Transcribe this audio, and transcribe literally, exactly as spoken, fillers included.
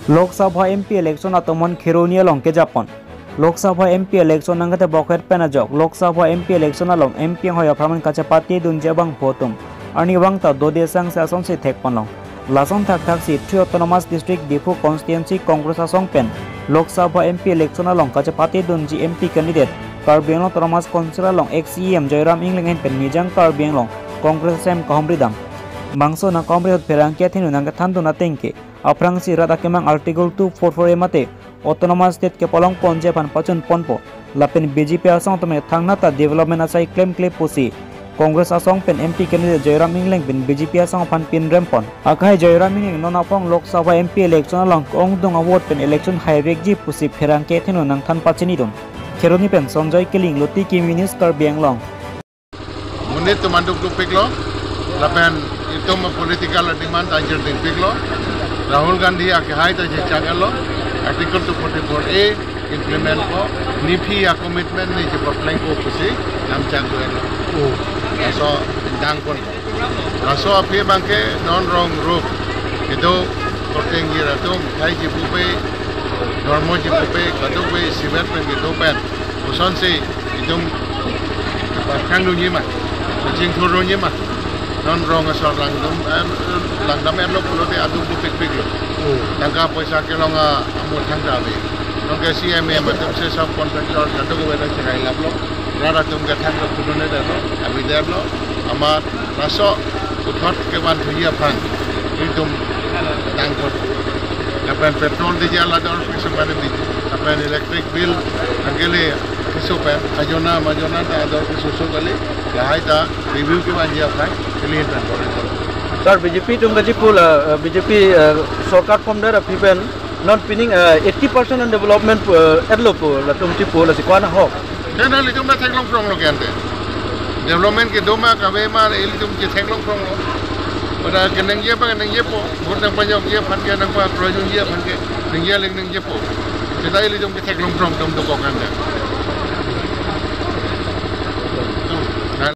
Lok Sabha M P election atomon Kheroni along kejapon. Lok Sabha M P election nangkatebokhet pen ajok Lok Sabha M P election along M P anghoi apharman kachepatedunji abangphu atum arnivang ta dode sangse asonsi thekponlong. Lason thakthaksi three Autonomous District Diphu Constituency Congress asong pen Lok Sabha M P election along kachepatedunji M P candidate Karbi Anglong Autonomous Council along ex C E M Joyram Engleng ahin pen Nijang Karbi Anglong Congress asem kahumri dam. Bangso nang kahumri ahut pherangke athengno nangkethandun atengke aphrangsi rat akemang Article two four four A mate Autonomous State kepalongponji aphan pachunponpo. Lapen B J P asong tame thangnat ta development asai klemkle pusi Congress asong pen M P candidate Joyram Engleng pen B J P asong aphan pinrempon. Akhai Joyram Engleng non apong Lok Sabha M P election along ke-ongdung a-vote pen election haivekji pusi pherangke athengno nangthan pachinidun. Kheroni pen Sanjoy Killing, Luti Kimi News, Karbi Anglong. Monit atum manduk dukpiklo, lapen itum political demand ta jirdingpiklo. Rahul Gandhi akehai ta jechak-etlo, Article two forty-four A implement ko, nephi a-commitment ne chepaplengpo pusi namchak do-etlo. Oh. Laso dangpon. Laso aphi abangke non rong rup kedo korte ingjir atum, thai chipupe, dhormo chipupe, kadokave isivet pen kedo pen kosonsi itum pathangdunji ma, kachingthurdunji ma. Non rong asor langdam, em, langdam-etlo pulote aduk dukpikpiklo. Oh. Tangka poisa kelong a, amethang ta ave. Nonke C M M atum se sub contractor kadokave ta cherailaplo. Rat atum kethang ta phudun-etlo, avedetlo. Amat laso puthot kevanthuji aphan itum dangpon. Lapen petrol diesel ador piso pen di, lapen electric bill angkele piso pen, ajona majona ta ador piso so kali, lahai ta review kevanji aphan kali pen bor-i. Sir, B J P atum kachipu la, eh, B J P, eh, sorkar formdet aphi pen non pining, eh, eighty percent an development, eh, etlo pu latum chipu, lasi ko-an ahok? Dena ilitum ta theklongphronglo ke ante. Development kedo ma kave ma ilitum chetheklongphronglo. Pada keningje pa keningjepo, vote nangpajokji aphan ke, nangpakroi dunji aphan ke, ningje le ningjepo. Seta ilitum ketheklongphrong atum dokok ante.